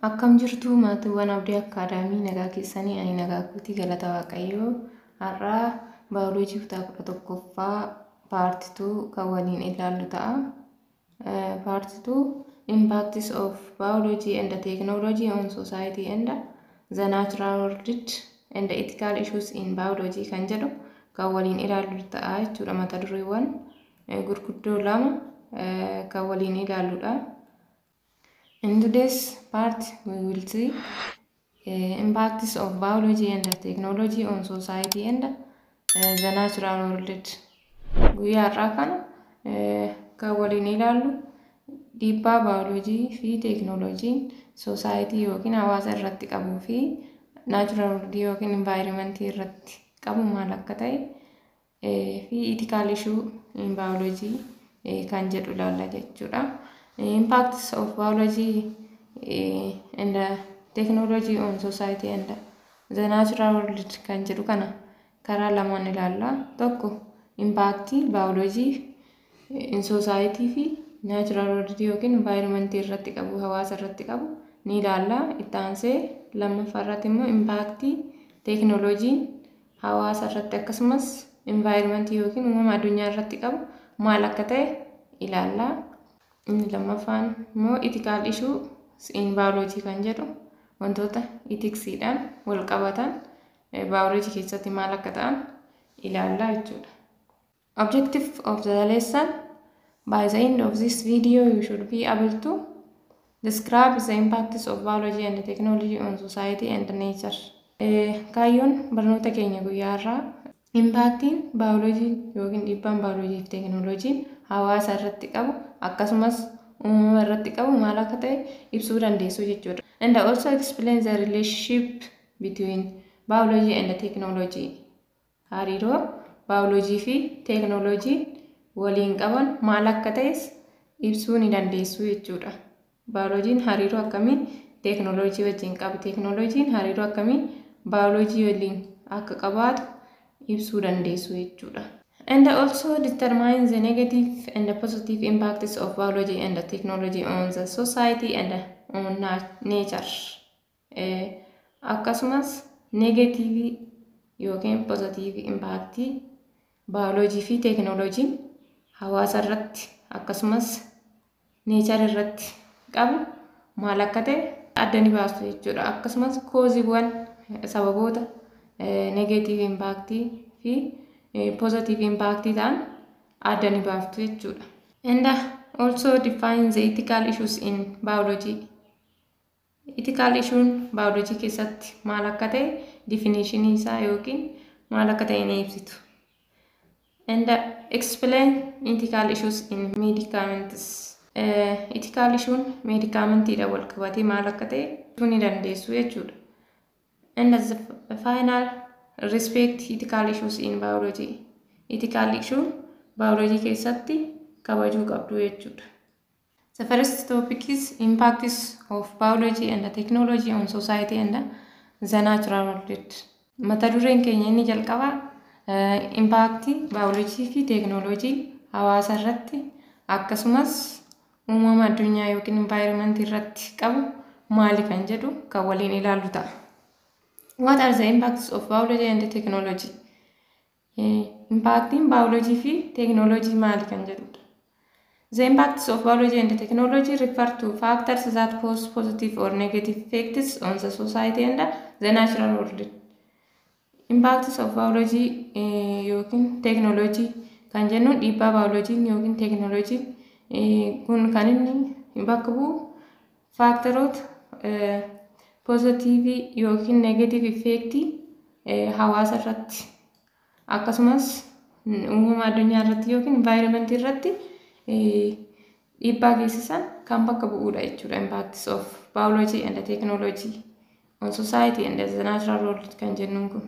Akkam jirtu, maatiiwwan Abdii Akkaadaamii? Nagaa keessanii? Ani nagaa kootii, galata Waaqayyoo. Har'aa baayoloojii kutaa 11ffaa part 2 kan waliin ilaallu ta'a. Part 2, Impacts of Biology and Technology on Society and the Natural World and Ethical Issues in Biology kan jedhu kan waliin ilaallu ta'a jechuudha. Mata dureewwan gurguddoo lama kan waliin ilaalludha. In today's part, we will see impacts of biology and technology on society and the natural world. Guyyaa har'aa kana kan waliin ilaallu dhiibbaa baayoloojii fi teeknooloojiin society yookiin hawaasa irratti qabuu fi natural world yookiin environmentii irratti qabu maal akka ta'e fi ethical issue in biology kan jedhu ilaalla jechuudha. Impacts of biology and technology on society and the natural world kan jedhu kana karaa lamaan ilaalla. Tokko, impactii baayoloojii in society fi natural world yookiin environment irratti qabu, hawaasa irratti qabu ni ilaalla. Itti aansee lammaffaa irratti immoo impactii teeknooloojiin hawaasa irratti akkasumas environment yookiin uumama addunyaa irratti qabu maal akka ta'e ilaalla. Inni lammaffaan immoo ethical issue in biology kan jedhu, wantoota ethicsiidhaan wal qabatan baayoloojii keessatti maal akka ta'an ilaalla jechuudha. Objective of the lesson: by the end of this video, you should be able to describe the impacts of biology and technology on society and nature. Kaayyoon barnoota keenya guyyaa har'aa impactiin baayoloojii yookiin dhiibbaan baayoloojii fi teeknooloojiin hawaasa irratti qabu akkasumas uumama irratti qabu maal akka ta'e ibsuu dandeessu jechuudha. And also explain the relationship between biology and technology. Hariiroo baayoloojii fi teeknooloojii waliin qaban maal akka ta'es ibsuu ni dandeessu jechuudha. Baayoloojiin hariiroo akkamii teeknooloojii wajjin qaba? Teeknooloojiin hariiroo akkamii baayoloojii waliin akka qabaatu ibsuu dandeessu jechuudha. And also determine the negative and the positive impacts of biology and the technology on the society and on nature. Akkasumas negative yookiin positive impactii baayoloojii fi teeknooloojiin hawaasa irratti akkasumas nature irratti qabu maal akka ta'e adda ni baastu jechuudha. Akkasumas causeiiwwan, sababoota negative impactii fi positive impactii ta'an adda ni baaftu jechuudha. And also define the ethical issues in biology. Ethical issuun biology keessatti maal akka ta'e definition isaa yookiin maal akka ta'e ni ibsitu. And explain ethical issues in medicaments. Ethical issuun medicamentiidhaan wal qabatee maal akka ta'e ibsuu ni dandeessu jechuudha. And as the final, respect ethical issues in biology. Ethical issue biology keessatti kabajuu qabdu jechuudha. The first topic is impacts of biology and technology on society and the natural world. Mata dureen keenya inni jalqabaa impactii baayoloojii fi teeknooloojii hawaasa irratti akkasumas uumama addunyaa yookiin environmentii irratti qabu maali kan jedhu kan waliin ilaallu ta'a. What are the impacts of biology and technology? Impactiin baayoloojii fi teeknooloojii maali kan jedhudha. The impacts of biology and technology refer to factors that pose positive or negative effects on the society and the natural world. Impacts of biology yookiin technology kan jennuun dhiibbaa baayoloojiin yookiin teeknooloojiin kun kan inni bakka bu'u factoroota positive yookiin negative effectii hawaasa irratti akkasumas uumama addunyaa irratti yookiin environmentii irratti dhiibbaa geessisan kan bakka bu'uudha jechuudha. Impacts of biology and technology on society and the natural world kan jennuun kun.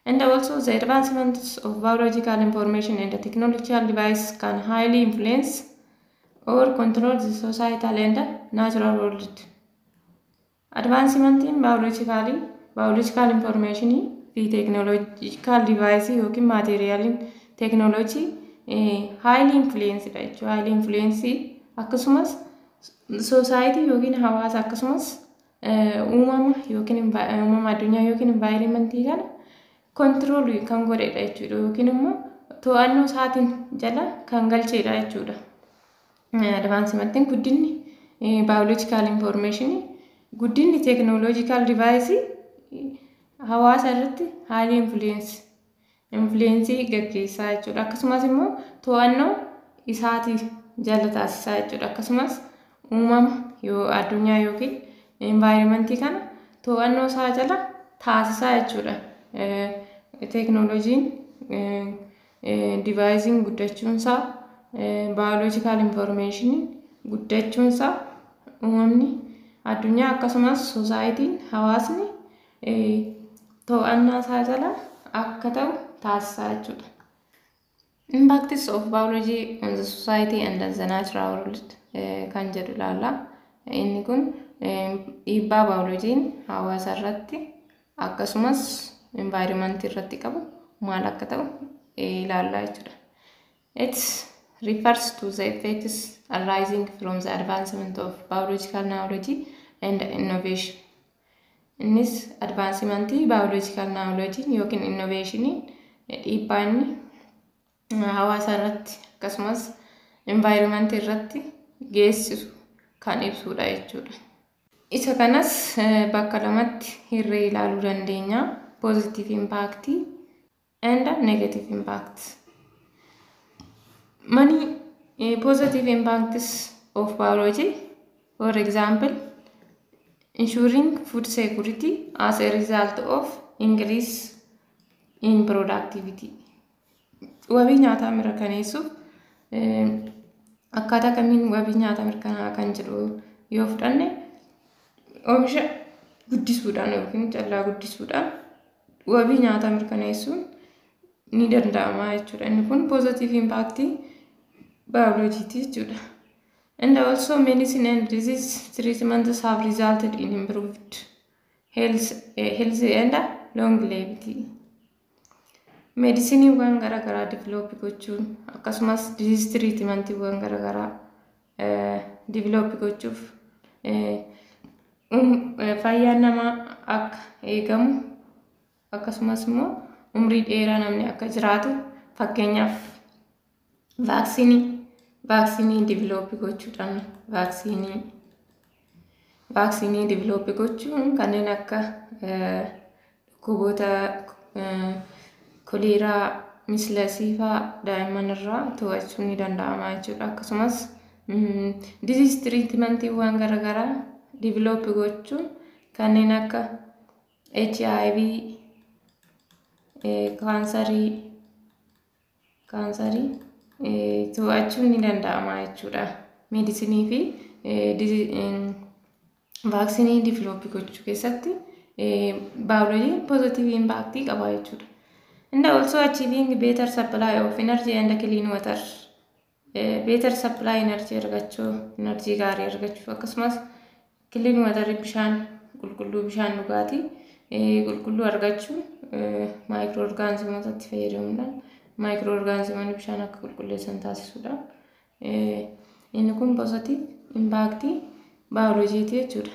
And also the advancements of biological information and the technological device can highly influence or control the societal and natural world. Advancementiin biological information fi technological device yookiin materialiin technology highly influence dha jechuudha. Highly influence akkasumas society yookiin hawaasa akkasumas Uumama yookiin uumama addunyaa yookiin environmentii kana control kan godhedha jechuudha, yookiin immoo to'annoo isaatiin jala kan galchedha jechuudha. Advancementiin guddinni biological information, guddinni technological device hawaasa irratti haala influence gaggeessaa jechuudha. Akkasumas immoo to'annoo isaatii jala taasisaa jechuudha. Akkasumas uumama yoo addunyaa yookiin environmentii kana to'annoo isaa jala taasisaa jechuudha. Teeknooloojiin deviceiin guddachuunsaa, biological information guddachuunsaa, uumamni addunyaa akkasumas societyn, hawaasni to'annaa isaa jala akka ta'u taasisaa jechuudha. Impacts of biology on the society and the natural world kan jedhu ilaalla. Inni kun dhiibbaa baayoloojiin hawaasa irratti akkasumas environmentii irratti qabu maal akka ta'u ilaalla jechuudha. It refers to the effects arising from the advancement of biological knowledge and innovation. Innis advancementii biological knowledge yookiin innovationiin dhiibbaa inni hawaasa irratti akkasumas environmentii irratti geessisu kan ibsudha jechuudha. Isa kanas bakka lamatti hirree ilaaluu dandeenya. Positive impact and negative impact. Many positive impacts of biology, for example, ensuring food security as a result of increase in productivity. Wabii nyaataa mirkaneessuuf akkaataa kamiin wabii nyaataa mirkanaa'a kan jedhu yoo fudhanne, oomisha guddisuudhaan yookiin callaa guddisuudhaan wabii nyaataa mirkaneessuun ni danda'ama jechuudha. Inni kun positive impact baayoloojiiti jechuudha. And also medicine and disease treatments have resulted in improved health and longevity. Meedisinii garaagaraa develop gochuun akkasumas disease treatmentiiwwan garaagaraa develop gochuuf fayyaan namaa akka eegamu, akkasumas immoo umrii dheeraa namni akka jiraatu, fakkeenyaaf vaccineii develop gochuudhaan, vaccineii develop gochuun kanneen akka dhukkuboota koleeraa, measlesii fa'aa daa'imman irraa to'achuun ni danda'ama jechuudha. Akkasumas disease treatmentiiwwan garaagaraa develop gochuun kanneen akka HIV, kaansarii to'achuun ni danda'ama jechuudha. Meedisinii fi vaccineii develop gochuu keessatti baayoloojiin positive impactii qaba jechuudha. And also achieving better supply of energy and clean water. Better supply energy argachuu, energy gaarii argachuu, akkasumas clean water, bishaan qulqulluu, bishaan dhugaatii qulqulluu argachuun microorganismootatti fayyadamuudhaan microorganismoonni bishaan akka qulqulleessan taasisuudhaan inni kun positive impactii baayoloojiiti jechuudha.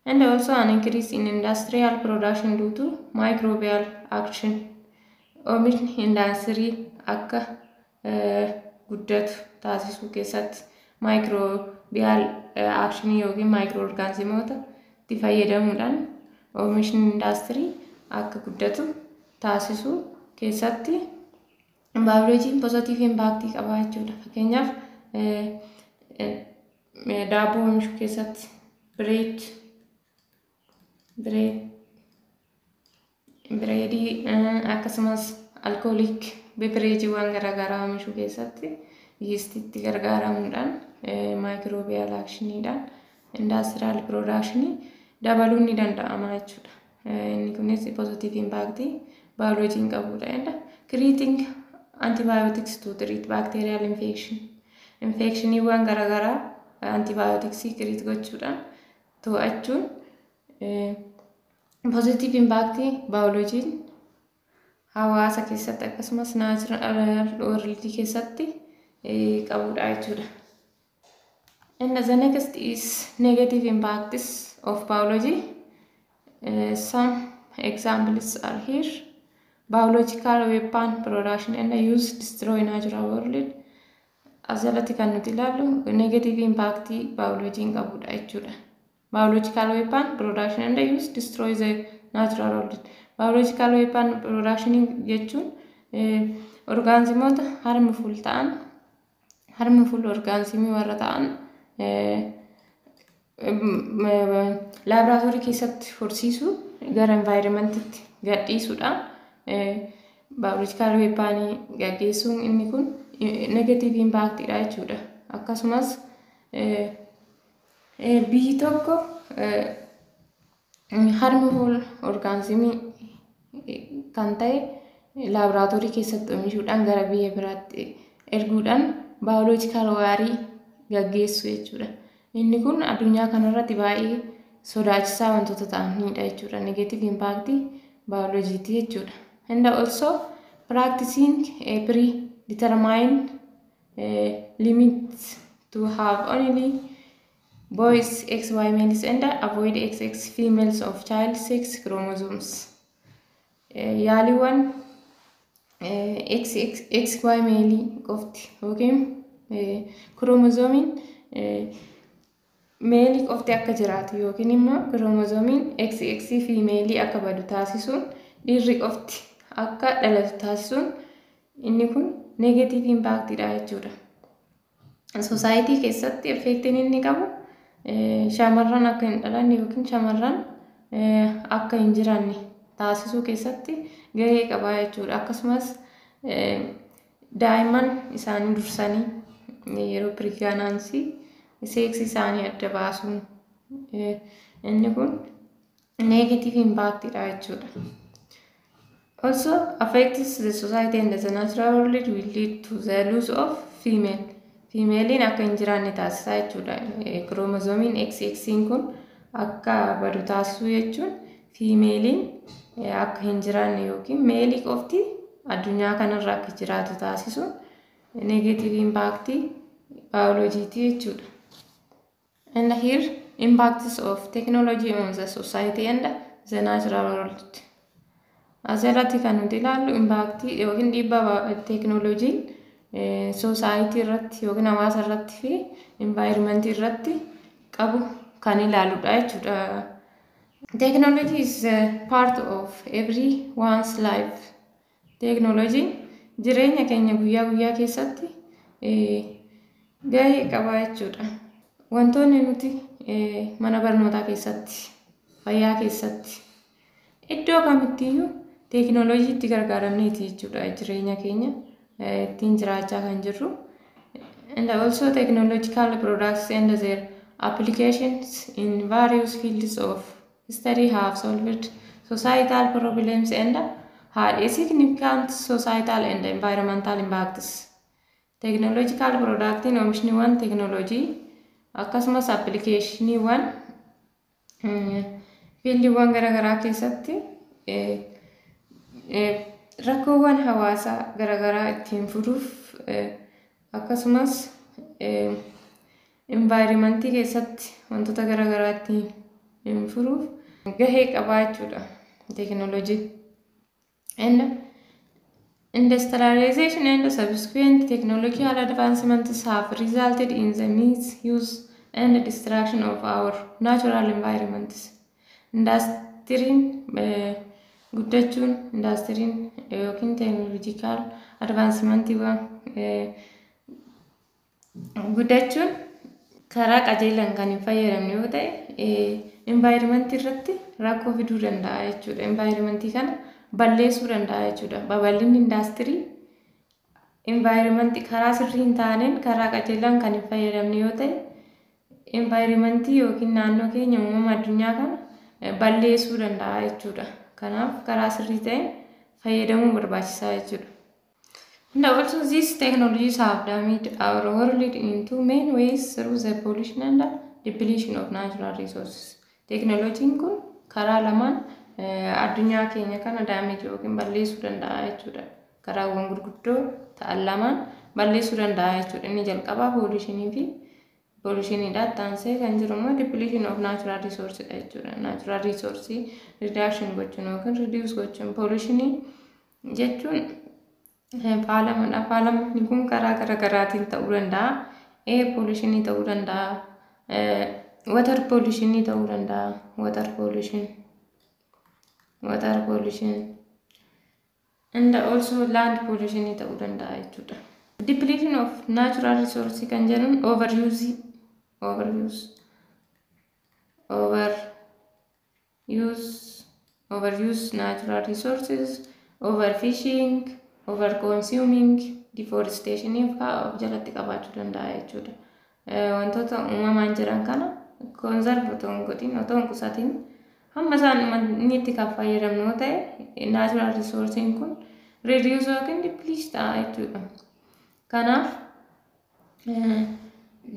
And also an increase in industrial production due to microbial action. Oomishni indaastirii akka guddatu taasisuu keessatti microbial actionii yookiin microorganismoota itti fayyadamuudhaan oomishni indaastirii akka guddatu taasisuu keessatti baayoloojiin positive impactii qaba jechuudha. Fakkeenyaaf daabboo oomishuu keessatti, breadii, akkasumas alcoholic beverageiiwwan garaagaraa oomishuu keessatti yeastiitti gargaaramuudhaan, microbial actioniidhaan industrial productionii dabaluun ni danda'ama jechuudha. Inni kunis positive impactii baayoloojiin qabudha. And creating antibiotics to treat bacterial infection. Infectioniiwwan garaagaraa antibioticsii create gochuudhaan to'achuun positive impactii baayoloojiin hawaasa keessatti akkasumas natural worldii keessatti qabudha jechuudha. And the next is negative impacts of biology. Some examples are here. Biological weapon production and use destroy natural world. Asirratti kan nuti ilaallu negative impact biologiin qabudha jechuudha. Biological weapon production and use destroy the natural world. Biological weapon production jechuun orgaansimoota harmful ta'an, harmful orgaansimii warra ta'an laaboraatoorii keessatti horsiisuu, gara environmentitti gadhiisuudhaan biological weaponii gaggeessuun, inni kun negative impactidha jechuudha. Akkasumas biyyi tokko harmful orgaansimii kan ta'e laaboraatoorii keessatti oomishuudhaan gara biyya biraatti erguudhaan biological warii gaggeessu jechuudha. Inni kun addunyaa kanarratti baay'ee sodaachisaa wantoota ta'anidha jechuudha. Negative impact baayoloojiiti jechuudha. And also practicing a predetermined limit to have only boys XY males and avoid XX females of child sex chromosomes. Yaaliiwwan XX XY maleii qofti yookiin kiromozoomiin maleii qofti akka jiraatu yookiin immoo kiromozoomiin XX femaleii akka badu taasisuun, dhiirri qofti akka dhalatu taasisuun, inni kun negative impactidha jechuudha. Society keessatti effectiin inni qabu shamarran akka hin dhalanne yookiin shamarran akka hin jiraanne taasisuu keessatti gahee qaba jechuudha. Akkasumas daa'imman isaanii dursanii yeroo pregnancy sexii isaanii adda baasuun, inni kun negative impactidha jechuudha. Also affects the society and the natural world, will lead to the loss of female. Femaleiin akka hin jiraanne taasisaa jechuudha. Kiromozoomiin XX'n kun akka badu taasisuu jechuun femaleiin akka hin jiraanne yookiin maleii qofti addunyaa kanarra akka jiraatu taasisuun negative impact baayoloojiiti jechuudha. And here, impacts of technology on the society and the natural world. Asirratti kan nuti ilaallu impactii yookiin dhiibbaa teeknooloojiin society irratti yookiin hawaasa irratti fi environmentii irratti qabu kan ilaaludha jechuudha. Technology is a part of everyone's life. Teeknooloojiin jireenya keenya guyyaa guyyaa keessatti gahee qaba jechuudha. Wantoonni nuti mana barnootaa keessatti, fayyaa keessatti, iddoo kamittiyyuu teeknooloojiitti gargaaramneeti jechuudha jireenya keenya ittiin jiraachaa kan jirru. And also technological products and their applications in various fields of study have solved societal problems and had a significant societal and environmental impacts. Technological productiin, oomishniiwwan teeknooloojii akkasumas applicationiiwwan fieldiiwwan garaagaraa keessatti rakkoowwan hawaasaa garaagaraa ittiin furuuf, akkasumas environmentii keessatti wantoota garaagaraa ittiin furuuf gahee qabaa jechuudha teeknooloojiin. And industrialization and subsequent technological advancements have resulted in the misuse and destruction of our natural environments. Indaastiriin guddachuun, indaastiriin yookiin technological advancementiiwwan guddachuun karaa qajeelaan kan hin fayyadamne yoo ta'e environmentii irratti rakkoo fiduu danda'a jechuudha. Environmentii kana balleessuu danda'a jechuudha. Babal'inni indaastirii environmentii karaa sirrii hin taaneen, karaa qajeelaan kan hin fayyadamne yoo ta'e, environmentii yookiin naannoo keenya, uumama addunyaa kana balleessuu danda'a jechuudha. Kanaaf karaa sirrii ta'een fayyadamuu barbaachisaa jechuudha. And also these technologies have damaged our world in two main ways: through the pollution and the depletion of natural resources. Teeknooloojiin kun karaa lamaan addunyaa keenya kana damage yookiin balleessuu danda'a jechuudha. Karaawwan gurguddoo ta'an lamaan balleessuu danda'a jechuudha. Inni jalqabaa pollutionii fi Pollutioniidha. Taansee kan jiru immoo depletion of natural resource dha jechuudha. Natural resource reduction gochuun yookiin reduce gochuun. Pollutionii jechuun faalamadha. Faalamni kun karaa gara garaatiin ta'uu danda'a. Air pollutionii ta'uu danda'a. Water pollutionii ta'uu danda'a. Water pollution. Water pollution. And also land pollution ta'uu danda'a jechuudha. Depletion of natural resource kan jedhuun overuse, overuse, overuse, overuse natural resources, overfishing, over consuming, deforestation of jalatti qabaachuu danda'a jechuudha. Wantoota uumamaan jiran kana conserve otoo hin godhin, otoo hin qusatin, hamma isaan inni itti kan fayyadamnu yoo ta'e, natural resourcein kun reduce yookiin deplete ta'a jechuudha. Kanaaf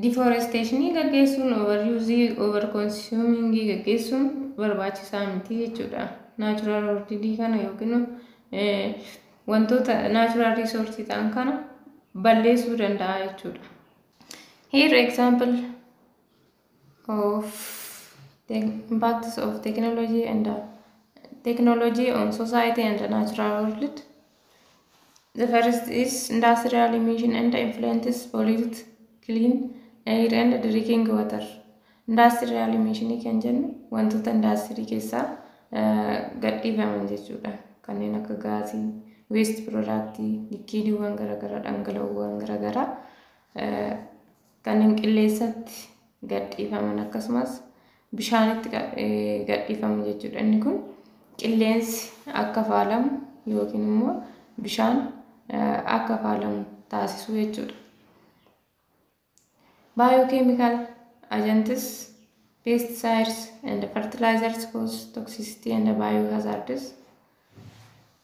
deforestationii gaggeessuun, overuse, over consuming gaggeessuun barbaachisaa miti jechuudha. Natural world kana yookiin wantoota natural resource ta'an kana balleessuu danda'a jechuudha. Here example of the impacts of technology and technology on society and the natural world. The first is industrial emission and influences pollute clean air and drinking water. Industrial emission kan jennu wantoota indaastirii keessaa gadhiifaman jechuudha. Kanneen akka gaasii, waste product, liquidiiwwan garaagaraa, dhangala'oowwan garaagaraa kanneen qilleensatti gadhiifaman akkasumas bishaanitti gadhiifamu jechuudha. Inni kun qilleensi akka faalamu yookiin immoo bishaan akka faalamu taasisu jechuudha. Biochemical agents, pesticides and fertilizers cause toxicity and biohazards.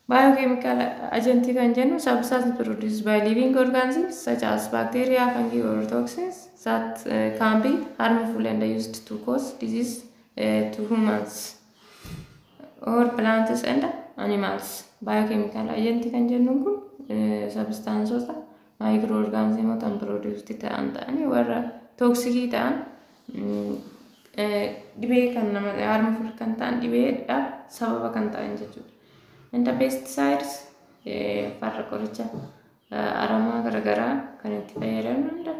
Biochemical agent kan jennu substance produced by living organisms such as bacteria, fungi or toxins that can be harmful and used to cause disease to humans or plants and animals. Biochemical agent kan jennu kun substanceota microorganismoota produced ta'an ta'anii warra toxicii ta'an, dhibee kan nama harmful kan ta'an, dhibeedhaaf sababa kan ta'an jechuudha. And the pesticides, farra qoricha aramaa garaagaraa kan itti fayyadamnu hunda,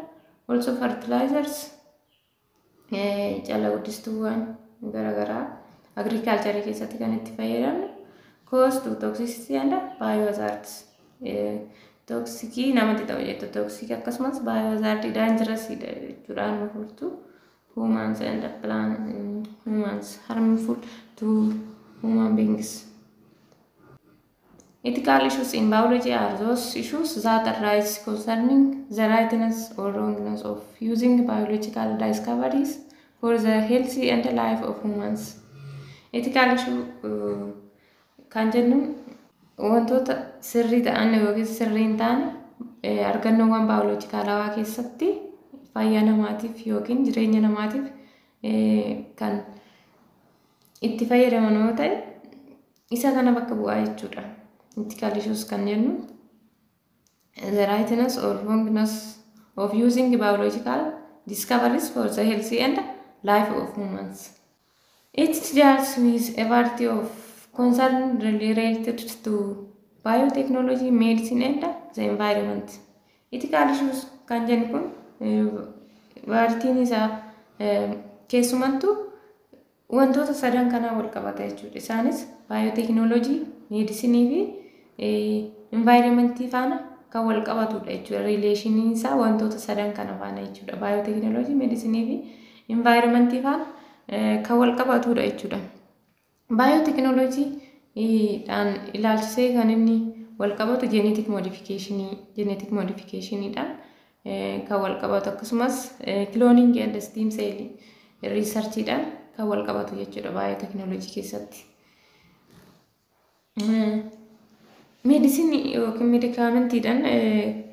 also fertilizers, cala guddistuuwwan garaagaraa agriculture keessatti kan itti fayyadamnu, cause to toxicity and biohazards. Toxicii namatti ta'u jettu, toxicii akkasumas biohazard dangerous jechuudha, harmful to humans and plant humans, harmful to human beings. Ethical issues in biology are those issues that arise concerning the rightness or wrongness of using biological discoveries for the health and life of humans. Ethical issue kan jennu wantoota sirrii ta'an yookiin sirrii hin taane argannoowwan baayoloojikaalawaa keessatti fayyaa namaatiif yookiin jireenya namaatiif kan itti fayyadaman yoo ta'e, isa kana bakka bu'aa jechuudha. Ethical issues kan jennu the rightness or wrongness of using biological discoveries for the health and life of humans. It deals with a variety of concerns related to biotechnology, medicine and the environment. Ethical issues kan jennu kun varietyn isaa keessumattuu wantoota sadan kanaa wal qabata jechuudha. Isaanis biotechnology, medicinii fi environmentii faana kan wal qabatudha jechuudha. Relationiin isaa wantoota sadan kana faana jechuudha. Biotechnology, medicinii fi environmentii faana kan wal qabatudha jechuudha. Biotechnologydhaan ilaalchisee kan inni wal qabatu genetic modificationii, genetic modificationiidhaan kan wal qabatu, akkasumas cloning and stem cell researchiidhaan kan wal qabatu jechuudha biotechnology keessatti. Medicinii yookiin medicamentiidhaan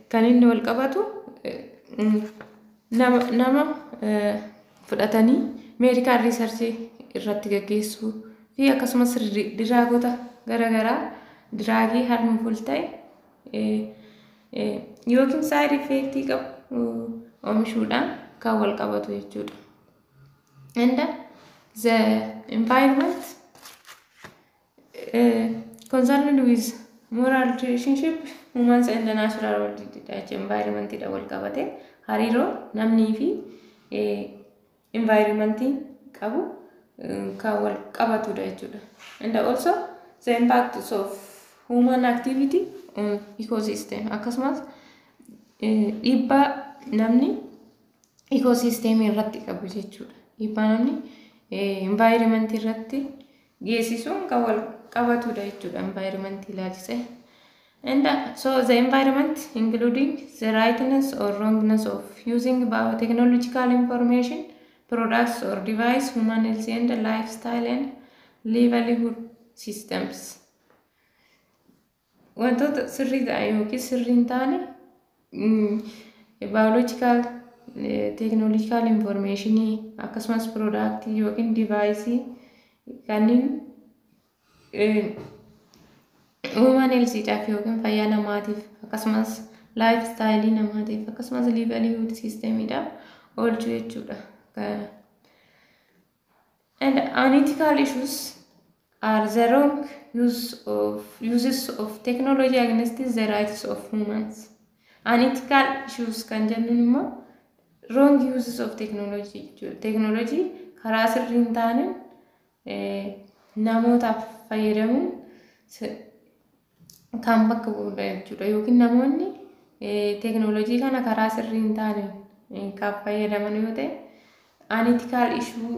kan inni wal qabatu nama fudhatanii medical researchii irratti gaggeessuu fi akkasumas drugota garaagaraa, drugii harmful ta'e yookiin side effectii qabu oomishuudhaan kan wal qabatu jechuudha. And the environment concerned with moral relationship humans and the natural world jechuudha. Environmentidha wal qabate hariiroo namnii fi environmentiin qabu kan wal qabatudha jechuudha. And also the impacts of human activity on ecosystem, akkasumas dhiibbaa namni ecosystem irratti qabu jechuudha. Dhiibbaa namni environment irratti geessisuun kan wal qabatudha jechuudha environment ilaalchise. And so the environment, including the rightness or wrongness of using biotechnological information, products or device, human health and lifestyle and livelihood systems. Wantoota sirrii ta'an yookiin sirrii hin taane biological technological informationii akkasumas productii yookiin deviceii kanneen human healthiidhaaf yookiin fayyaa namaatiif, akkasumas lifestyleii namaatiif, akkasumas livelihood systemiidhaaf oolchuu jechuudha. And unethical issues are the wrong use of uses of technology against the rights of humans. Unethical issues kan jennuun immoo wrong uses of technology jechuudha. Technology karaa sirrii hin taaneen namootaaf fayyadamuun kan bakka bu'udha jechuudha. Yookiin namoonni teekinooloojii kana karaa sirrii hin taaneen kan fayyadaman yoo ta'e, unethical issue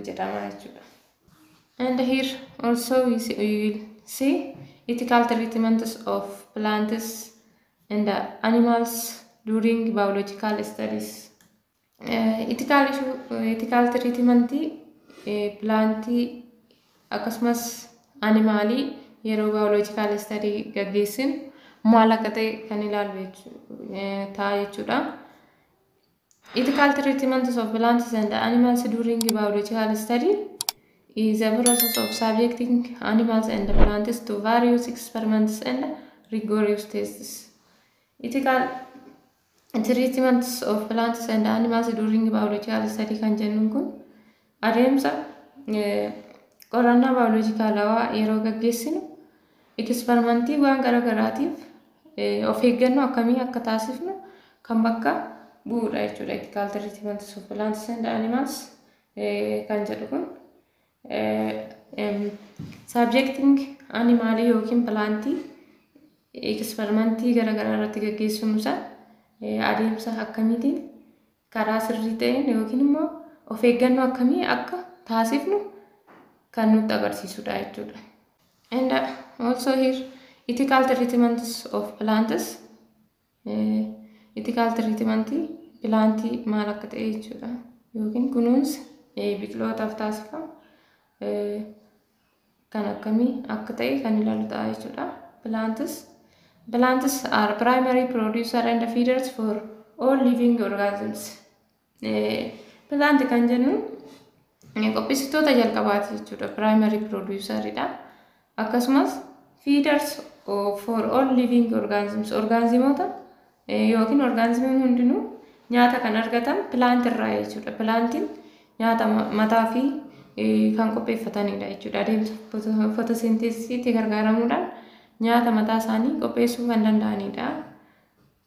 jedhama jechuudha. And here also we will see ethical treatments of plants and animals during biological studies. Ethical issue, ethical treatment plantii akkasumas animalii yeroo biological study gaggeessinu maal akka ta'e kan ilaallu ta'a jechuudha. Ethical treatment of plants and animals during biological study is a process of subjecting animals and plants to various experiments and rigorous tests. Ethical treatments of plants and animals during biological study kan jennuun kun adeemsa qorannaa baayoloojikaalawaa yeroo gaggeessinu eksperimentii waan garaagaraatiif of eeggannoo akkamii akka taasifnu kan bakka bu'uudha jechuudha. Ethical treatments of plants and animals kan jedhu kun subjecting animalii yookiin plantii eksperimentii garaagaraa irratti gaggeessinu isaa adeemsa akkamiitiin karaa sirrii ta'een yookiin immoo of eeggannoo akkamii akka taasifnu kan nutti agarsiisudha jechuudha. And also here, ethical treatments of plants, ethical treatment plantii maal akka ta'e jechuudha, yookiin kunuunsa biqilootaaf taasifamu kan akkamii akka ta'e kan ilaalu ta'a jechuudha. Plants are primary producer and feeders for all living organisms. Plant kan jennu qopheessitoota jalqabaati jechuudha. Primary produceridha. Akkasumas feeders for all living organisms. Orgaanzimoota yookiin orgaanzimiin hundinuu nyaata kan argatan plant irraa jechuudha. Plantiin nyaata mataa fi kan qopheeffatanidha jechuudha. Adeemsa photosynthesisiitti gargaaramuudhaan nyaata mataa isaanii qopheessuu kan danda'anidha.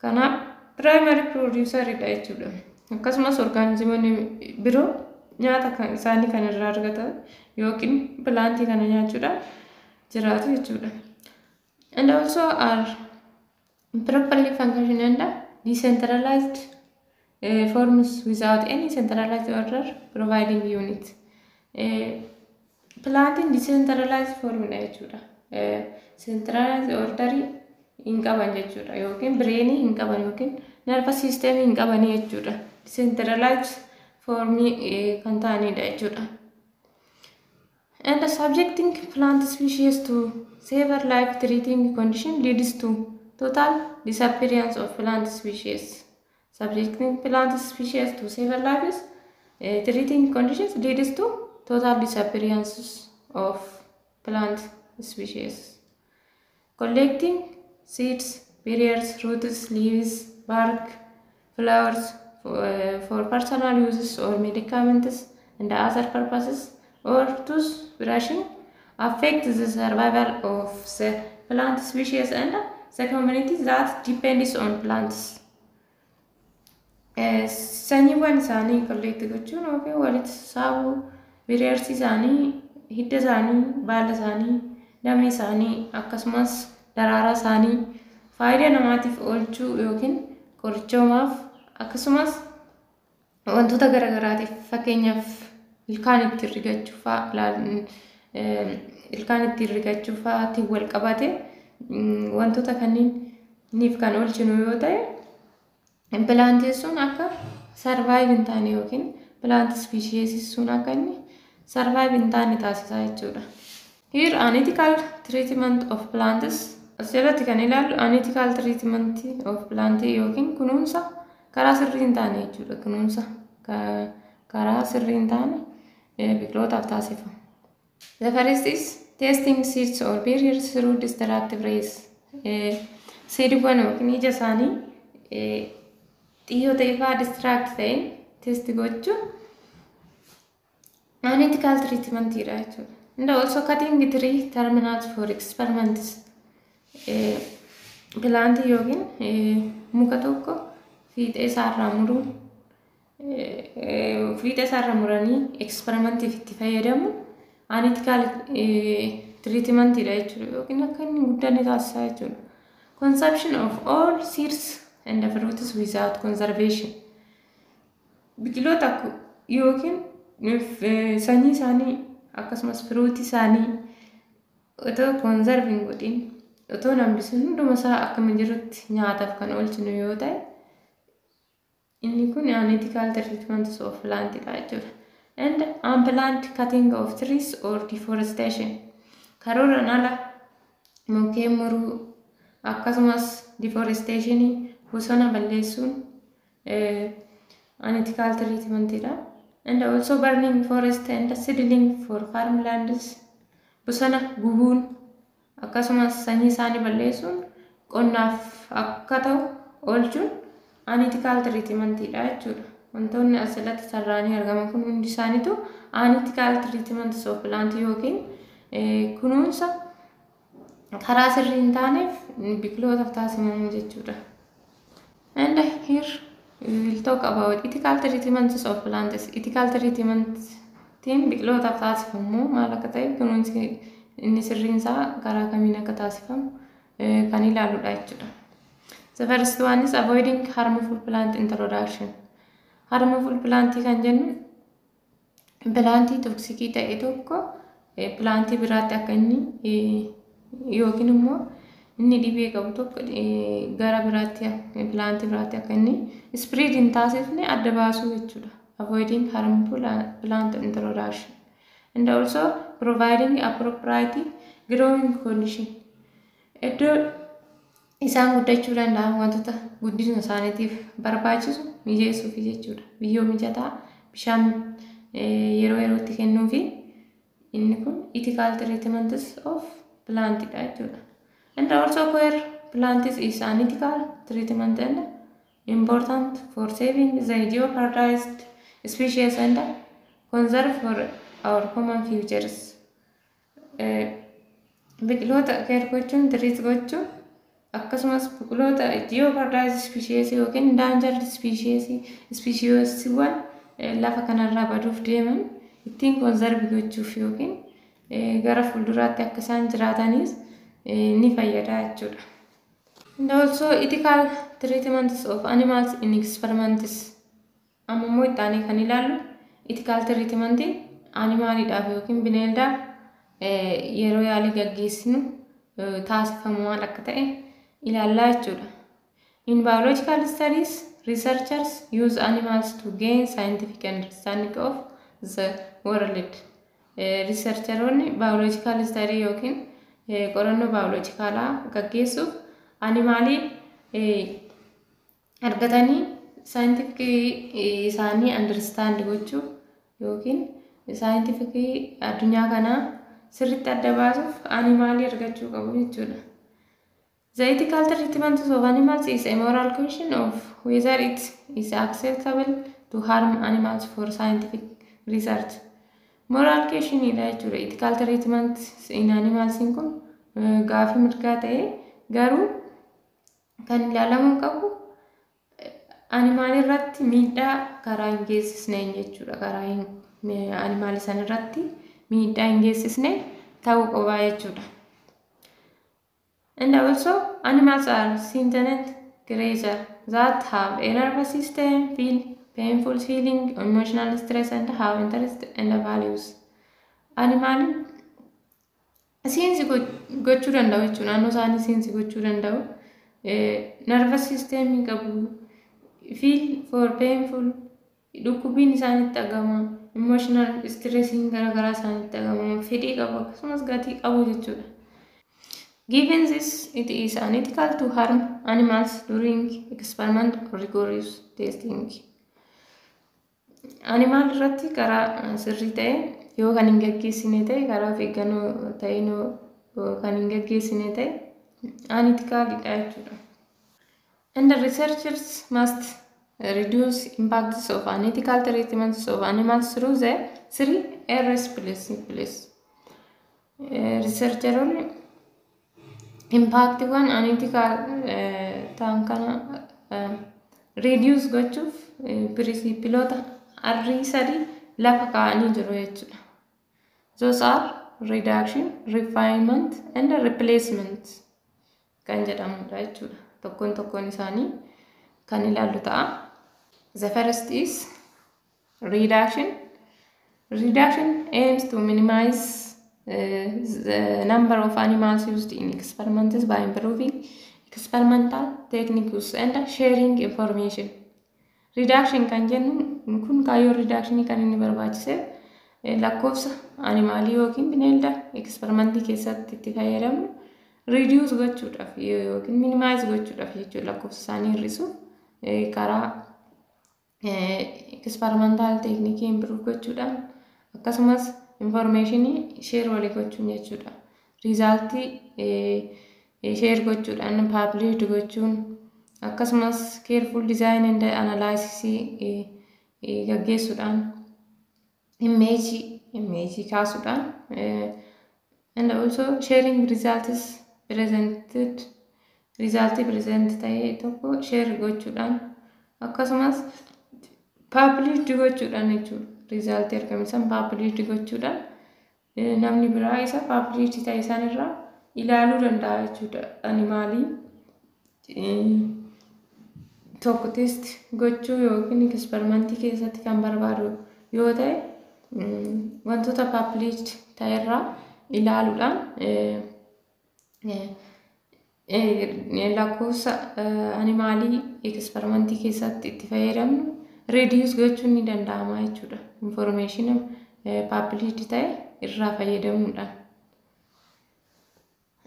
Kanaaf primary produceridha jechuudha. Akkasumas orgaanizimoonni biroo nyaata isaanii kan irraa argatan yookiin plantii kana nyaachuudhaan jiraatu jechuudha. And also are properly functioning and decentralized forms without any centralized order providing unit. Plantiin decentralized formidha jechuudha. Centralized orderii hin qaban jechuudha, yookiin brainii hin qaban yookiin nervous systemii hin qabanii jechuudha. Decentralized formii kan ta'anidha jechuudha. And subjecting plant species to severe life threatening condition leads to total disappearance of plant species. Subjecting plant species to severe life threatening conditions leads to total disappearance of plant species. Collecting seeds, berries, roots, leaves, bark, flowers, for personal uses or medicaments and other purposes or tooth brushing affect the survival of the plant species and the community that depends on plants. Sanyiiwwan isaanii collect gochuun yookiin walitti sassaabuu, bireersi isaanii, hidda isaanii, baala isaanii, damee isaanii, akkasumas daraaraa isaanii faayidaa namaatiif oolchuu yookiin qorichoomaaf, akkasumas wantoota garaagaraatiif, fakkeenyaaf ilkaan ittiin rigachuu fa'aa, ilkaan ittiin rigachuu fa'aatiin wal qabate, wantoota kanneeniif kan oolchinu yoo ta'e, plantiin sun akka survive hin taane yookiin plant species sun akka inni survive hin taane taasisaa jechuudha. Here, unethical treatment of plants. As jalatti kan ilaallu unethical treatment of plant yookiin kunuunsa karaa sirrii hin taane jechuudha. Kunuunsa karaa sirrii hin taane biqilootaaf taasifamu. The first is testing seeds or berries through destructive rays. Seediiwwan yookiin ija isaanii xiyyoota ifaa destruct ta'een test gochuun unethical treatmentidha jechuudha. And also cutting tree terminals for experiments. Plantii yookiin muka tokko fiixee isaarraa muruun, fiixee isaarraa muranii experimentiif itti fayyadamu unethical treatmentidha jechuudha, yookiin akka inni guddanne taasisaa jechuudha. Consumption of all seeds and fruits without conservation. Biqiloota yookiin sanyii isaanii akkasumas fruitii isaanii otoo conserve hin godhin, otoo hin hambisin, hunduma isaa akkuma jirutti nyaataaf kan oolchinu yoo ta'e, inni kun unethical treatment of plantidha jechuudha. And unplanned cutting of trees or deforestation. Karooraan ala mukkeen muruu, akkasumas deforestationii, bosona balleessuun unethical treatmentidha. And also burning forest and seedling for farmlands. Bosona gubuun akkasumas sanyii isaanii balleessuun qonnaaf akka ta'u oolchuun unethical treatmentidha jechuudha. Wantoonni asirratti tarraanii argaman kun hundi isaaniitu unethical treatment of plant yookiin kunuunsa karaa sirrii hin taaneef biqilootaaf taasifamu jechuudha. And here we will talk about ethical treatments of plants. Ethical treatmentiin biqilootaaf taasifamu maal akka ta'e, kunuunsi inni sirriin isaa karaa kamiin akka taasifamu kan ilaaludha jechuudha. The first one is avoiding harmful plant introduction. Harmful plant kan jennu plantii toxicii ta'e tokko plantii biraatti akka inni yookiin immoo inni dhibee qabu tokko gara biraatti, plantii biraatti akka inni spread hin taasifne adda baasuu jechuudha. Avoiding harmful plant introduction. And also providing appropriate growing condition. Iddoo isaan guddachuu danda'an, wantoota guddina isaaniitiif barbaachisu mijeessuufi jechuudha. Biyyoo mijataa, bishaan yeroo yerootti kennuufi, inni kun ethical treatments of plantidha jechuudha. And also care plants is an ethical treatment and important for saving the jeopardized species and conserve for our common futures. Biqiloota care gochuun, treat gochuun, akkasumas biqiloota jeopardized species yookiin endangered species, speciesiiwwan lafa kanarraa baduuf deeman ittiin conserve gochuuf yookiin gara fuulduraatti akka isaan jiraataniis ni fayyada jechuudha. And also ethical treatments of animals in experiments. Amma immoo itti aanee kan ilaallu ethical treatment animaliidhaaf yookiin bineeldaaf yeroo yaalii gaggeessinu taasifamu maal akka ta'e ilaallaa jechuudha. In biological studies, researchers use animals to gain scientific understanding of the world. Researcheroonni biological study yookiin qorannoo biologicalaa gaggeessuuf animalii argatanii scientific isaanii understand gochuuf yookiin scientific addunyaa kanaa sirriitti adda baasuuf animalii argachuu qabu jechuudha. The ethical treatment of animals is a moral question of whether it is acceptable to harm animals for scientific research. Moral question dha jechuudha. Ethical treatment in animals kun gaafii mirgaa ta'ee, garuu kan ilaalamuu qabu animal irratti miidhaa karaa hin geessisneen jechuudha. Karaa animal sana irratti miidhaa hin geessisne ta'uu qaba jechuudha. And also, animals are sentient creatures that have a nervous system, feel painful feeling, emotional stress, and have interest and values. Animal sense gochuu danda'u jechuudha. Naannoo isaanii sense gochuu danda'u. Nervous system qabu. Feel for painful, dhukkubbiin isaanitti dhagama. Emotional stressiin garaagaraa isaanitti dhagama. Fedhii qabu, akkasumas gatii qabu jechuudha. Given this, it is unethical to harm animals during experiment or rigorous testing. Animal irratti karaa sirrii ta'e yoo kan hin gaggeessine ta'e, karaa of eeggannoo ta'een yoo kan hin gaggeessine ta'e, unethicalidha jechuudha. And the researchers must reduce impacts of unethical treatments of animals through the three R's principles. Researcheroonni impactiiwwan unethical ta'an kana reduce gochuuf principleoota R sadii lafa kaa'anii jiru jechuudha. Those are reduction, refinement and replacement kan jedhamudha jechuudha. Tokkoon tokkoon isaanii kan ilaallu ta'a. The first is reduction. Reduction aims to minimize the number of animals used in experiments by improving experimental techniques and sharing information. Reduction kan jennu kun, kaayyoo reductionii kan inni barbaachiseef, lakkoofsa animalii yookiin bineelda experimentii keessatti itti fayyadamnu reduce gochuudhaaf yookiin minimize gochuudhaaf jechuudha. Lakkoofsa isaanii hir'isuuf, karaa experimental techniqueii improve gochuudhaan, akkasumas informationii share walii gochuun jechuudha. Resultii share gochuudhaan, publish gochuun, akkasumas careful design and analysis gaggeessuudhaan, imageii kaasuudhaan, and also sharing results presented, resultii present ta'e tokko share gochuudhaan, akkasumas publish gochuudhaan jechuudha. Resultii argame san publish gochuudhaan namni biraa isa publish ta'e sanirraa ilaaluu danda'a jechuudha. Animalii tokko test gochuu yookiin experimentii keessatti kan barbaadu yoo ta'e, wantoota publish ta'erraa ilaaluudhaan lakkoofsa animalii experimentii keessatti itti fayyadamnu reduce gochuun ni danda'ama jechuudha. Information publish ta'e irraa fayyadamuudhaan.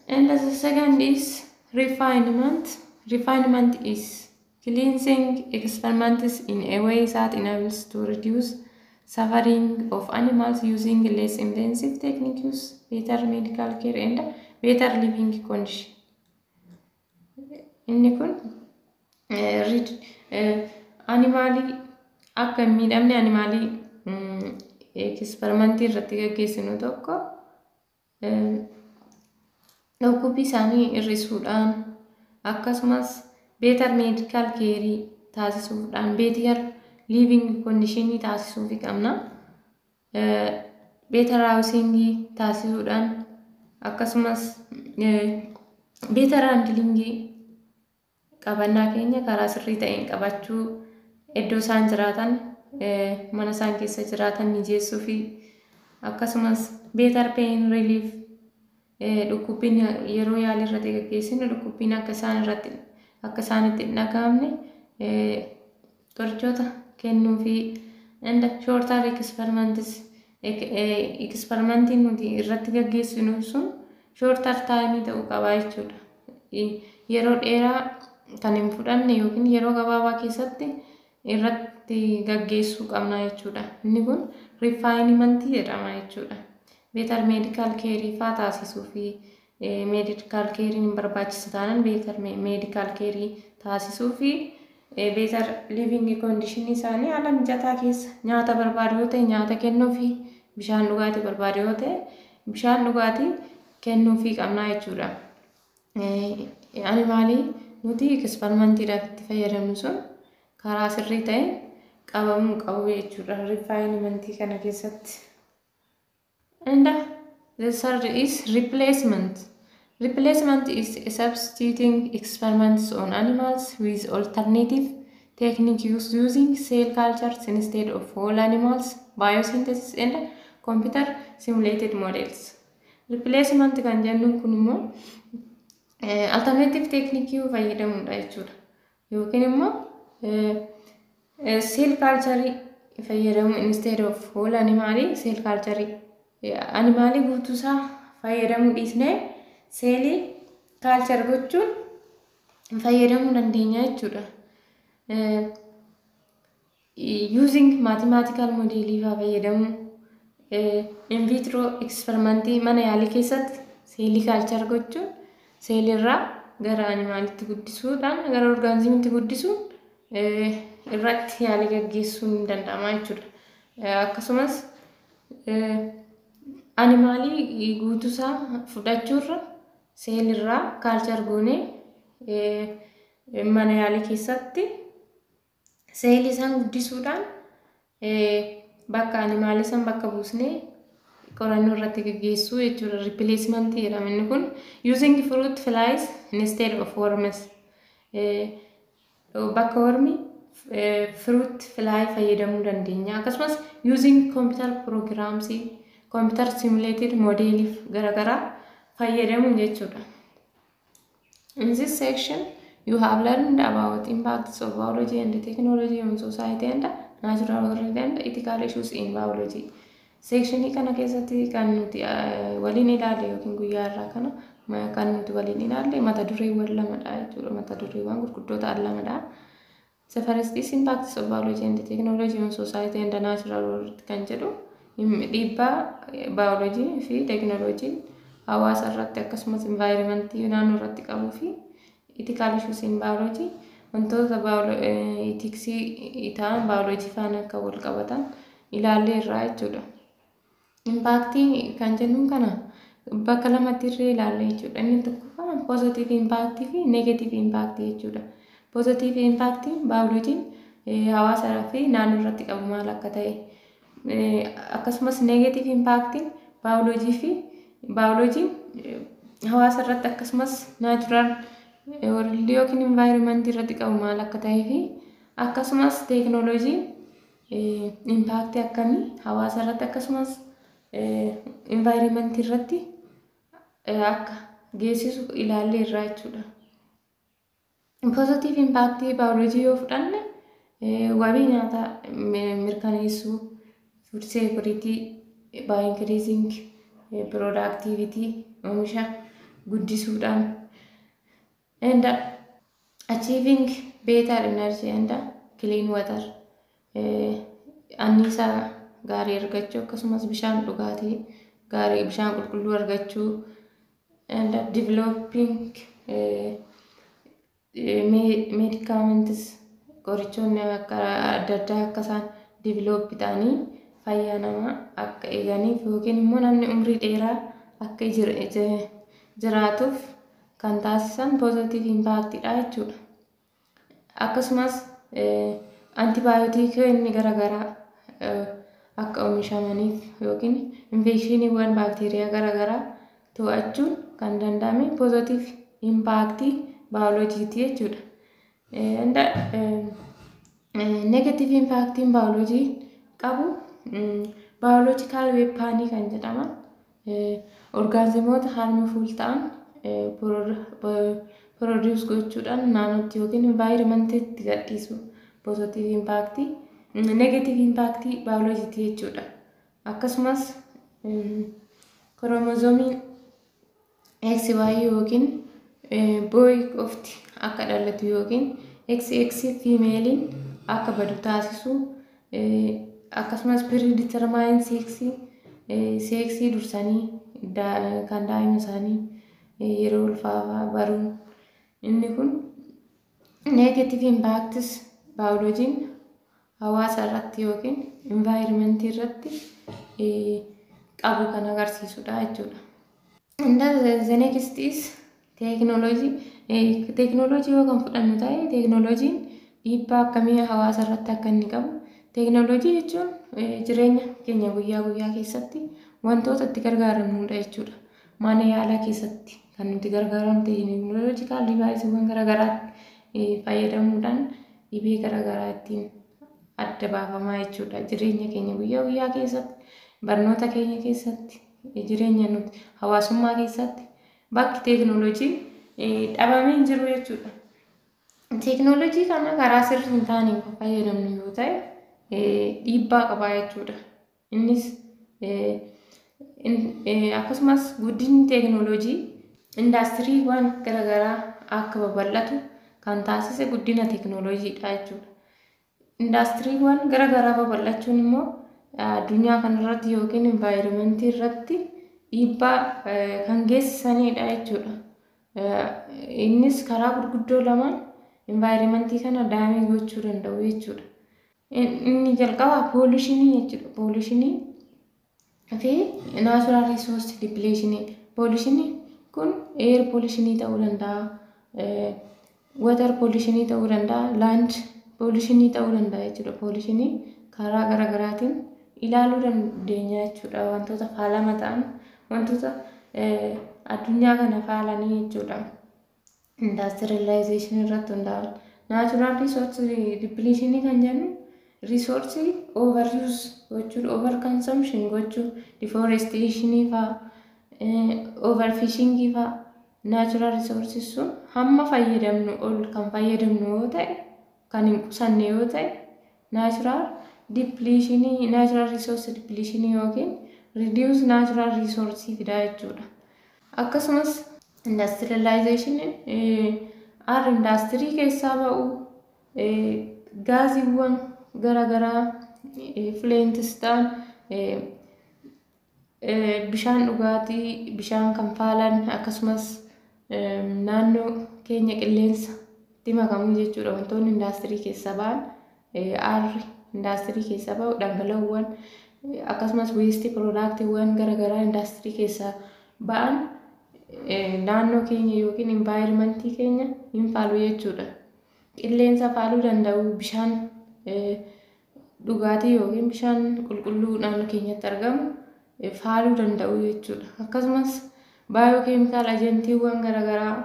And the second is refinement. Refinement is cleansing experiments in a way that enables to reduce suffering of animals using less intensive techniques, better medical care and better living condition. Inni kun animalii akka hin miidhamne, animalii experimentii irratti gaggeessinu tokko dhukkubbii isaanii hir'isuudhaan, akkasumas better medical careii taasisuudhaan, better living conditionii taasisuufi qabna. Better housingii taasisuudhaan, akkasumas better handlingii, qabannaa keenya karaa sirrii ta'een qabachuu, iddoo isaan jiraatan, mana isaan keessa jiraatan mijeessuu fi akkasumas better pain relief, dhukkubbiin yeroo yaalii irratti gaggeessinu dhukkubbiin akka isaan irratti akka isaanitti hin dhaga'amne qorichoota kennuu fi and shorter experiments, experimentiin nuti irratti gaggeessinu sun shorter timeii ta'uu qaba jechuudha. Yeroo dheeraa kan hin fudhanne yookiin yeroo gabaabaa keessatti irratti gaggeessuu qabna jechuudha. Inni kun refinementii jedhama jechuudha. Better medical careii faa taasisuu fi Medical careiin hin barbaachisa taanaan better medical careii taasisuu fi better living conditionii isaanii haala mijataa keessa nyaata barbaadu yoo ta'e nyaata kennuu fi bishaan dhugaatii barbaadu yoo ta'e bishaan dhugaatii kennuufii qabnaa jechuudha. Animalii nuti experimentiidhaaf itti fayyadamnu sun karaa sirrii ta'een qabamuu qabu jechuudha refinementii kana keessatti. And the third is replacement. Replacement is substituting experiments on animals with alternative techniques using cell cultures instead of whole animals, biosynthesis and computer simulated models. Replacement kan jennuun kun immoo alternative technique fayyadamuudha jechuudha. Yookiin immoo cell culture fayyadamu instead of whole animal, cell culture, animalii guutuusaa fayyadamuu dhiisnee seelii culture gochuun fayyadamuu dandeenya jechuudha. Using mathematical modelii fa'aa fayyadamuu, in vitro experimentii mana yaalii keessatti seelii culture gochuun seelirraa gara animalitti guddisuudhaan gara organismitti guddisuun irratti yaalii gaggeessuun ni danda'ama jechuudha. Akkasumas animalii guutuusaa fudhachuurra seelirraa culture goonee mana yaalii keessatti seelii isaan guddisuudhaan bakka animalii san bakka buusnee qorannoo irratti gaggeessuu jechuudha. Replacement jedhama inni kun. Using fruit flies instead of worms. Bakka wormi fruit fly fayyadamuu dandeenya. Akkasumas using computer programs, computer simulated modeliif garaagaraa fayyadamuun jechuudha. In this section, you have learned about impacts of biology and technology on society and natural world and ethical issues in biology. Sectionii kana keessatti kan nuti waliin ilaalle yookiin guyyaa irraa kana kan nuti waliin ilaalle mata dureewwan lamadha jechuudha. Mata dureewwan gurguddoo ta'an lamadha. The first is impacts of biology and technology on society and the natural world kan jedhu, dhiibbaa baayoloojii fi teekinooloojiin hawaasa irratti akkasumas environmentii naannoo irratti qabuu fi ethical issues in biology, wantoota ethicsii ta'an baayoloojii faana akka wal qabatan ilaallee irraa jechuudha. Impactii kan jennuun kana bakka lamatti illee ilaalle jechuudha. Inni tokkoffaan positive impactii fi negative impactii jechuudha. Positive impactiin baayoloojiin hawaasaa fi naannoo irratti qabu maal akka ta'e, akkasumas negative impactiin baayoloojii fi baayoloojiin hawaasa irratti akkasumas natural worldii yookiin environmentii irratti qabu maal akka ta'ee fi akkasumas teekinooloojiin impactii akkamii hawaasa irratti akkasumas environmentii irratti akka geessisu ilaallee irraa jechuudha. Positive impactii baayoloojii yoo fudhanne, wabii nyaataa mirkaneessuu, food security by increasing productivity, oomisha guddisuudhaan, and achieving better energy and clean water, anniisaa gaarii argachuu akkasumas bishaan dhugaatii gaarii, bishaan qulqulluu argachuu, and developing medicaments, qorichoonni akka adda addaa akka isaan develop ta'anii fayyaa namaa akka eeganiif yookiin immoo namni umrii dheeraa akka jiraatuuf kan taasisan positive impactidha jechuudha. Akkasumas antibioticoonni garaagaraa akka oomishamaniif yookiin infectioniiwwan baakteeriyaa garaagaraa to'achuun kan danda'ame positive impactii baayoloojiiti jechuudha. Negative impactiin baayoloojii qabu, biological weaponii kan jedhaman, organismoota harmful ta'an produce gochuudhaan naannootti yookiin environmentiitti gadhiisu positive impactii negative impactii baayoloojiiti jechuudha. Akkasumas chromosomeiin XY yookiin boy qofti akka dhalatu yookiin XX femaleiin akka badu taasisu, akkasumas predetermined sexii, sexii dursanii kan daa'ima isaanii yeroo ulfaa baruun inni kun negative impacts baayoloojiin hawaasa irratti yookiin environmentii irratti qabu kan agarsiisudha jechuudha. And the next is teeknooloojii. Teeknooloojii yoo kan fudhannu ta'e, teeknooloojiin dhiibbaa akkamii hawaasa irratti akka inni qabu. Teeknooloojii jechuun jireenya keenya guyyaa guyyaa keessatti wantoota itti gargaaramnudha jechuudha. Mana yaalaa keessatti kan nuti gargaaramnu technological deviceiiwwan garaagaraatti fayyadamuudhaan dhibee garaagaraa ittiin adda baafamaa jechuudha. Jireenya keenya guyyaa guyyaa keessatti, barnoota keenya keessatti, jireenya nuti hawaasummaa keessatti bakki teeknooloojiin dhabamee hin jiru jechuudha. Teeknooloojii kana karaa sirrii hin taaneen kan fayyadamnu yoo ta'e, dhiibbaa qaba jechuudha. Innis akkasumas guddinni teeknooloojii indaastiriiwwan garaagaraa akka babal'atu kan taasise guddina teeknooloojiidha jechuudha. Indaastiriiwwan garaagaraa babal'achuun immoo addunyaa kanarratti yookiin environmentii irratti dhiibbaa kan geessisanidha jechuudha. Innis karaa gurguddoo lamaan environmentii kana damage gochuu danda'u jechuudha. Inni jalqabaa pollutionii jechuudha. Pollutionii fi natural resource depletionii. Pollutionii kun air pollutionii ta'uu danda'a, water pollutionii ta'uu danda'a, land pollutionii ta'uu danda'a jechuudha. Pollutionii karaa garaagaraatiin ilaaluu dandeenya jechuudha. Wantoota faalama ta'an, wantoota addunyaa kana faalanii jechuudha. Industrializationii irratti hundaa'an. Natural resource depletionii kan jennu resource overuse gochuun, over consumption gochuu, deforestationii fa'aa, overfishingii fa'aa, natural resources sun hamma fayyadamnu ol kan fayyadamnu yoo ta'e, kan hin qusanne yoo ta'e, natural depletionii, natural resource depletionii yookiin reduce natural resource fidaa jechuudha. Akkasumas industrialization aarri indaastirii keessaa ba'u, gaaziiwwan garaagaraa, effluents ta'an, bishaan dhugaatii, bishaan kan faalan, akkasumas naannoo keenya qilleensa itti makamu jechuudha. Wantoonni indaastirii keessaa ba'an, aarri indaastirii keessaa ba'u, dhangala'oowwan, akkasumas waste productiiwwan garaagaraa indaastirii keessaa ba'an naannoo keenya yookiin environmentii keenya hin faalu jechuudha. Qilleensa faaluu danda'u, bishaan dhugaatii yookiin bishaan qulqulluu naannoo keenyatti argamu faaluu danda'u jechuudha. Akkasumas biochemical agentiiwwan garaagaraa,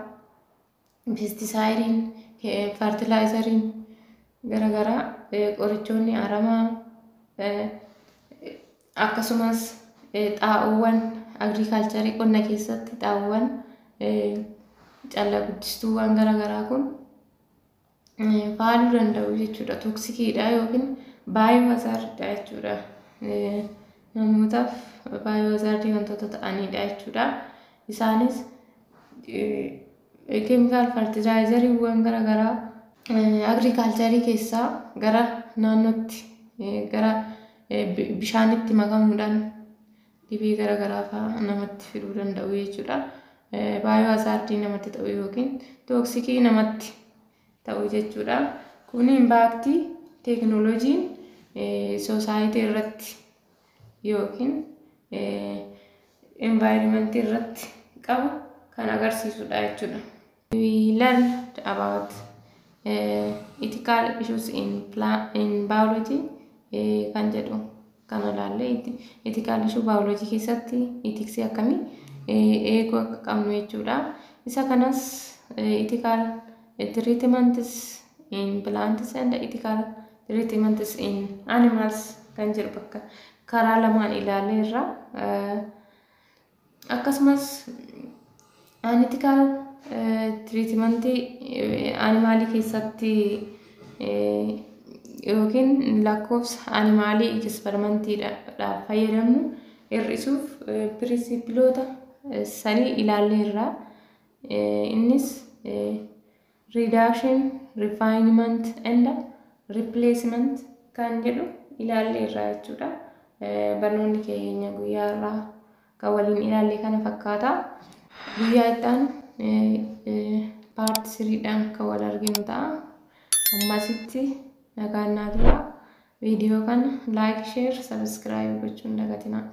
pesticideiin, fertilizeriin garaagaraa, qorichoonni aramaa, akkasumas xaa'oowwan agriculturii, qonna keessatti xaa'oowwan calla guddistuuwwan garaagaraa kun faaluu danda'u jechuudha. Toxiciidha yookiin biohazardiidha jechuudha. Namootaaf biohazardii wantoota ta'anidha jechuudha. Isaanis chemical fertilizeriiwwan garaagaraa agriculturii keessaa gara naannootti, gara bishaanitti makamuudhaan dhibee garaagaraa fa'aa namatti fiduu danda'u jechuudha. Biohazardii namatti ta'u yookiin toxicii namatti ta'u jechuudha. Kun impactii teeknooloojiin society irratti yookiin environmentii irratti qabu kan agarsiisudha jechuudha. We learned about ethical issues in biology kan jedhu kana ilaalle. Ethical issue biology keessatti ethicsii akkamii eeguu akka qabnu jechuudha. Isa kanas ethical treatments in plants and ethical treatments in animals kan jedhu bakka karaa lamaan ilaalleerra. Akkasumas unethical treatmentii animalii keessatti yookiin lakkoofsa animalii experimentiidhaaf fayyadamnu hir'isuuf principleoota sanii ilaalleerra. Innis reduction, refinement and replacement kan jedhu ilaalleerra jechuudha. Barnoonni keenya guyyaa irraa kan waliin ilaalle kana fakkaata. Guyyaa itti aanu part threedhaan kan wal arginu ta'a. Ammasitti nagaan naa turaa. Viidiyoo kana like, share, subscribe gochuun dagatinaa.